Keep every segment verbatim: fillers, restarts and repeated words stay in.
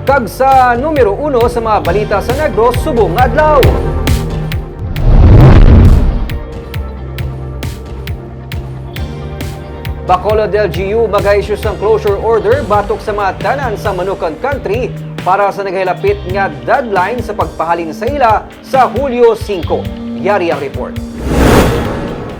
Kag sa numero uno sa mga balita sa Negros subong nga adlaw. Bacolod L G U mag-issue sang closure order batok sa mga tenants sa Manukan Country para sa nagahilapit nga deadline sa pagpahalin sa ila sa Hulyo singko. Yari ang report.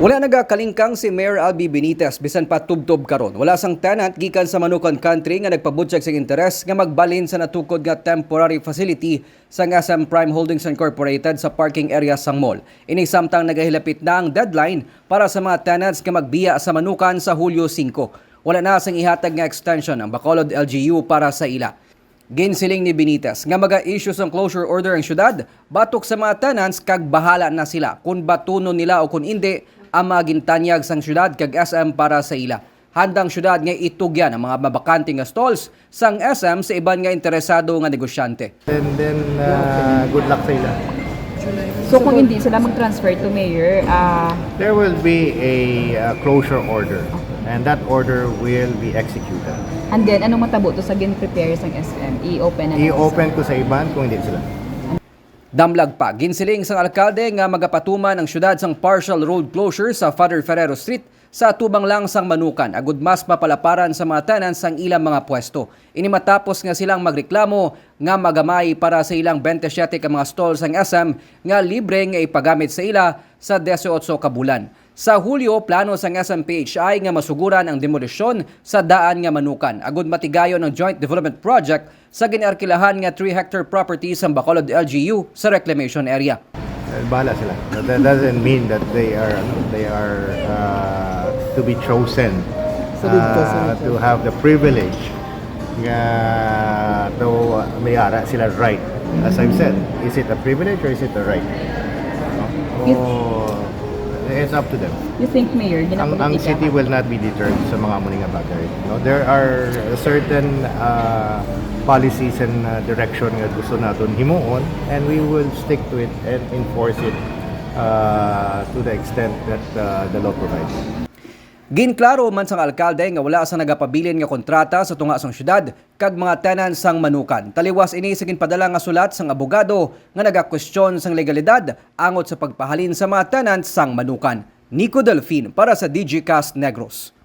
Wala nagakalingkang si Mayor Albi Benitez bisan pa tubtob karon. Wala sang tenant gikan sa Manukan Country nga nagpabutyag sing interes nga magbalhin sa natukod nga temporary facility sang S M Prime Holdings Incorporated sa parking area sang mall. Ini samtang nagahilapit na ang deadline para sa mga tenants nga magbiya sa Manukan sa Hulyo singko. Wala na sang ihatag nga extension ang Bacolod L G U para sa ila. Ginsiling ni Benitez nga maga-issue sang closure order ang syudad batok sa mga tenants kag bahala na sila kon batunon nila o kon indi ang mga gintanyag sang syudad kag S M para sa ila. Handa ang syudad nga itugyan ang mga mabakante nga stalls sang S M sa iban nga interesado nga negosyante. And then, uh, good luck sa ila. So kung hindi sila mag-transfer to mayor, ah, There will be a uh, closure order, and that order will be executed. And then anong matabo to sa gin-prepare sang S M? I-open na lang I-open ko sa iban kung hindi sila. Damlag pa, ginsiling sang alkalde nga magapatuman ang syudad sang partial road closure sa Father Ferrero Street sa atubang lang sang Manukan agud mas mapalaparan sa mga tenants ang ilang mga pwesto. Ini matapos nga silang magreklamo nga magamay para sa ilang twenty-seven ka mga stall sang S M nga libre nga ipagamit sa ila sa dieciocho ka bulan. Sa Hulyo, plano sang S M P H I nga masuguran ang demolisyon sa daan nga Manukan agud matigayon ang joint development project sa gin-arkilahan nga three hectare property sang Bacolod L G U sa reclamation area. Eh, bahala sila. But that doesn't mean that they are ano, they are uh, to be chosen uh, to have the privilege nga to may ara sila right. As I've said, is it a privilege or is it a right? No? So, it's up to them. You think, Mayor, Ang, ang ginapolitika? city will not be deterred sa mga muli nga bagay. No? There are certain uh, policies and uh, direction nga gusto naton himuon, and we will stick to it and enforce it uh, to the extent that uh, the law provides. Ginklaro man sang alkalde nga wala sa nagapabilin nga kontrata sa tunga sang syudad kag mga tenants sang Manukan. Taliwas ini sa ginpadala nga sulat sang abogado nga nagakwestiyon sang legalidad angot sa pagpahalin sa mga tenants sang Manukan. Nico Delfin para sa Digicast Negros.